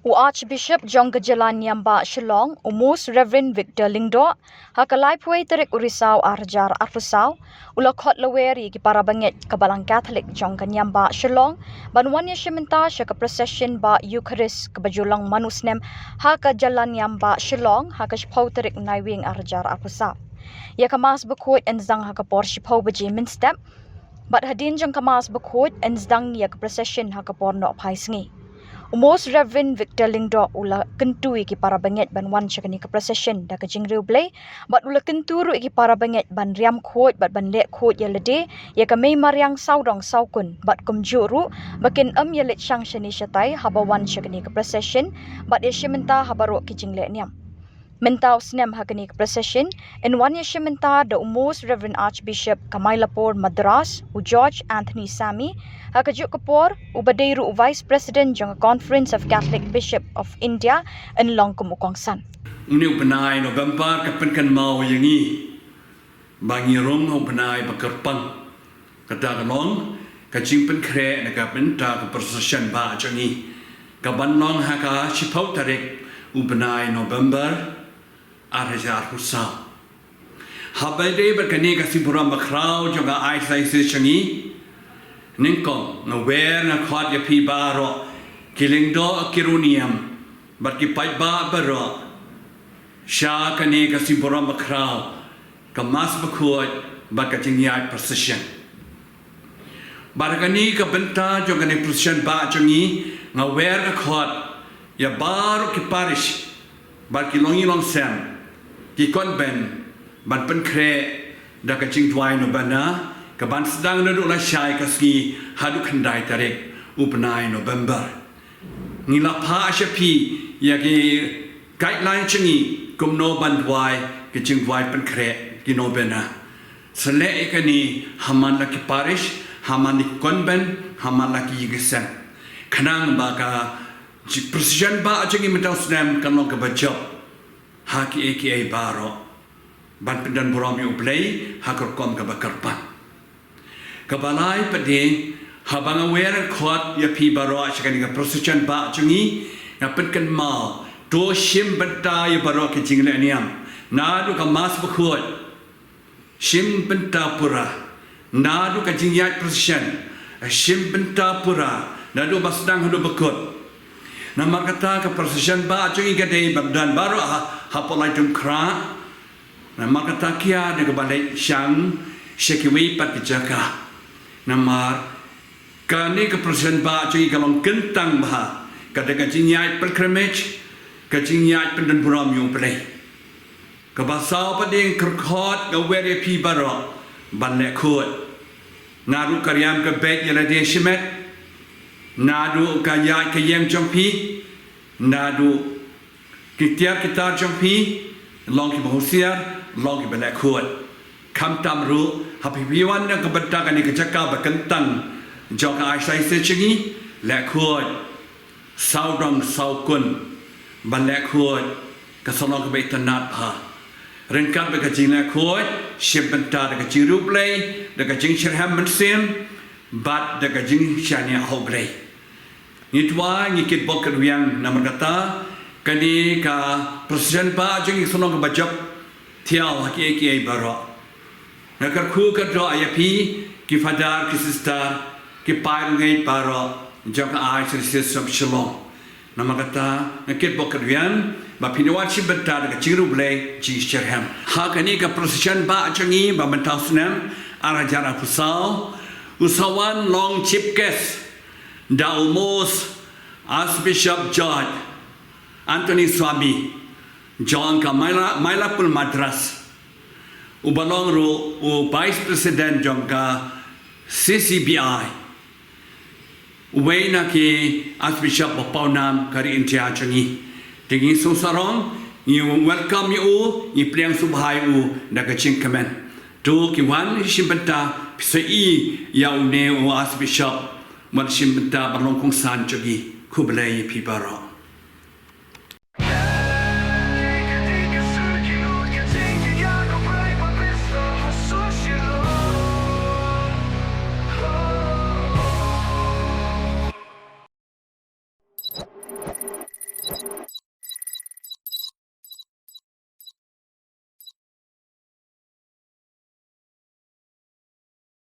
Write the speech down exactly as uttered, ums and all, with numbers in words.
U Archbishop jong ka jylla Niam Bah Shillong, u Most Reverend Victor Lyngdoh, ha ka laiphew tarik u Risaw arhajar arphew saw, u la khot lawyer ïa ki para bangeit ka Balang Catholic jong ka Niam Bah Shillong ban wan ïashim bynta sha ka procession Bah Eucharist kaba ju long man u snem ha ka jylla Niam Bah Shillong ha ka shiphew tarik Naiwieng arhajar arphew saw. Ïa ka Mass bakhuid yn sdang ha ka por shiphew baje mynstep. Bad hadien jong ka Mass bakhuid yn sdang ïa ka procession ha ka por nohphai sngi. U Most Reverend Victor Lyngdoh u la kyntu ïa ki para bangeit ban wan sha kane ka procession da ka jingriewblei, bad u la kyntu ruh ïa ki para bangeit ban riam khuid bad ban leh khuid ïa lade ïa ka mei mariang sawdong sawkun, bad kumjuh ruh ba kin ym ïaleit shang shane shatai haba wan sha kane ka procession, bad ïashim bynta ha baroh ki jingleh niam. Mynta u snem ha kane ka procession yn wan ïashim bynta da u Most Reverend Archbishop ka Mylapore Madras, u George Anthony Sammy, ha kajuh ka por uba dei ruh u Vice President jong ka Conference of Catholic Bishop of India yn long kum u kongsan. Une u bnai November ka pynkynmaw ïa ngi ba ngi rung ha u bnai ba kyrpang. Kata ka long ka jingpynkhreh na ka bynta ka procession bah jong ngi, kaban long ha ka shiphew tarik u bnai November arhajar arphew saw. Haba ïadei bad kane ka sngi burom bakhraw jong ka Archdiocese jong ngi, nyngkong nga wer nga khot ïa phi baroh, ki lyngdoh ki riewniam bad ki paidbah baroh, sha kane ka sngi burom bakhraw, ka Mass bakhuid bad ka jingïaid procession. Bad ha kane ka bynta jong kane procession bah jong ngi, nga wer nga khot ïa baroh ki parish bad ki longïing longsem, ki convent, ban pynkhreh da ka jingduwai novena kaban sdang naduh lashai ka sngi haduh khyndai tarik u bnai November. Ngi la phah sha phi ïa ki guideline jong ngi kumno ban duwai ki jingduwai pynkhreh, ki novena. Sa leh ïa kane ha man la ki parish, ha man la ki convent, ha man la ki ïing ki sem, khnang ba ka ji-, procession bah jong ngi mynta u snem kan long kaba jop ha kiei kiei baroh, ban pyndonburom ïa U Blei ha ka rukom kaba kyrpang. Kaba lai pat de, haba nga wer khot ïa phi baroh sha kane ka procession bah jong ngi, nga pynkynmaw, to shim bynta ïa baroh ki jingleh niam, naduh ka Mass bakhuid, shim bynta pura, naduh ka jingïaid procession, shim bynta pura, naduh ba sdang haduh ba kut. Namar kata ka procession bah jong ngi ka dei ban don baroh ha, hapoh Laitlunkhrah. Namar kata khia da kaba leit shang sha kiwei pat ki jaka. Namar kane ka procession bah jong ngi ka long kyntang bha, ka dei ka jingïaid pilgrimage, ka jingïaid pyndonburom ïa U Blei. Kaba saw pat de, nga kyrkhu, nga wer ïa phi baroh ban leh khuid. Naduh ka riam ka beit ïa lade shimet, naduh ka ïaid ka ïeng jong phi, naduh ki tiar ki tar jong phi, long kiba husiar, long kiba leh khuid. Khamtam ruh haba phi wan na ka bynta kane ka jaka ba kyntang jong ka Archdiocese jong ngi, leh khuid. Sawdong sawkun ban leh khuid, ka sa long kaba itynnad bha. Ryngkat bad ka jingleh khuid, shim bynta da ka jingriewblei, da ka jingshitrhem mynsiem, bad da ka jingshaniah ha U Blei. Ngi duwai, ngi kitbok kitrwiang namar kata, kane ka procession bah jong ngi ka sa long kaba jop thiaw ha kiei kiei baroh. Nga kyrkhu kyrdoh ïa phi ki father ki sister, ki paid ngeit baroh jong ka Archdiocese of Shillong. Namar kata, nga kitbok kitrwiang ba phin wan shim bynta da ka jingriewblei, jingshitrhem. Ha kane ka procession bah jong ngi ba mynta u snem arhajar arphew saw, u sa wan long chief guest da u Most Archbishop George Anthony Swami jong ka Myla-, Mylapore Madras, uba long ruh u Vice President jong ka C C B I, uwei na ki Archbishop ba pawnam ka ri India jong ngi. Te ngi sngewsarong, ngi welcome ïa u, ngi pdiang sngewbha ïa u da ka jingkmen. To ki wan shim bynta, phi sa ïohi ïa une u Archbishop ban shim bynta ban long kongsan jong ngi. Khublei ïa phi baroh.